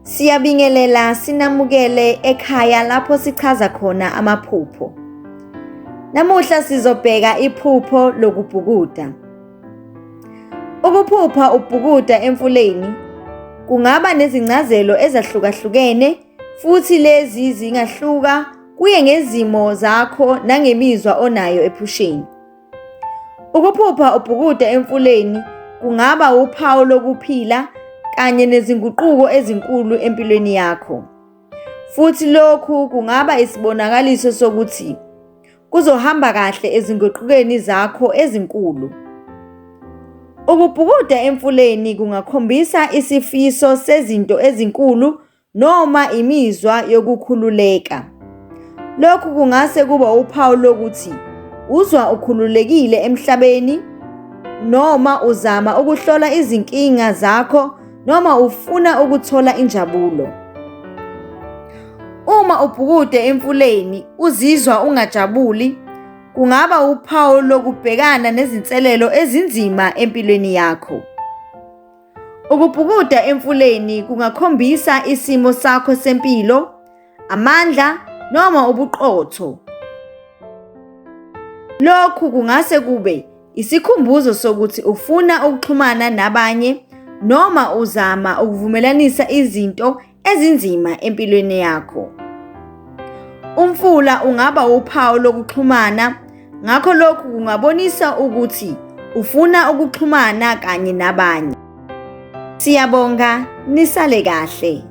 Siyabingelela sinamukele ekhaya lapho sichaza khona amaphupho. Namuhla sizobheka iphupho lokubhukuda. Ukuphupha ubhukuda emfuleni kungaba nezincazelo ezahlukahlukene futhi lezi zingahluka kuye ngezimo zakho nangemizwa onayo ephusheni. Ukuphupha ubhukuda emfuleni kungaba wuphawu lokuphila kanye nezinguquko ezinkulu empilweni yakho. Futhi lokhu kungaba isibonakaliso sokuthi kuzohamba kahle ezinguqukweni zakho ezinkulu. Ukubhukuda emfuleni kungakhombisa isifiso sezinto ezinkulu noma imizwa yokukhululeka. Lokhu kungase kuba uphawu lokuthi uzwa ukhululekile emhlabeni noma uzama ukuhlola izinkinga zakho noma ufuna ukuthola injabulo. Uma ubhukude emfuleni uzizwa ungajabuli, kungaba uphawu lokubhekana nezinselelo ezinzima empilweni yakho. Ukubhukuda emfuleni kungakhombisa isimo sakho sempilo, amandla noma ubuqotho. Lokhu kungase kube isikhumbuzo sokuthi ufuna ukuxhumana nabanye noma uzama ukuvumelanisa izinto ezinzima empilweni yakho. Umfula ungaba uphawu lokuxhumana, ngakho lokhu kungabonisa ukuthi ufuna ukuxhumana kanye nabanye. Siyabonga, nisale kahle.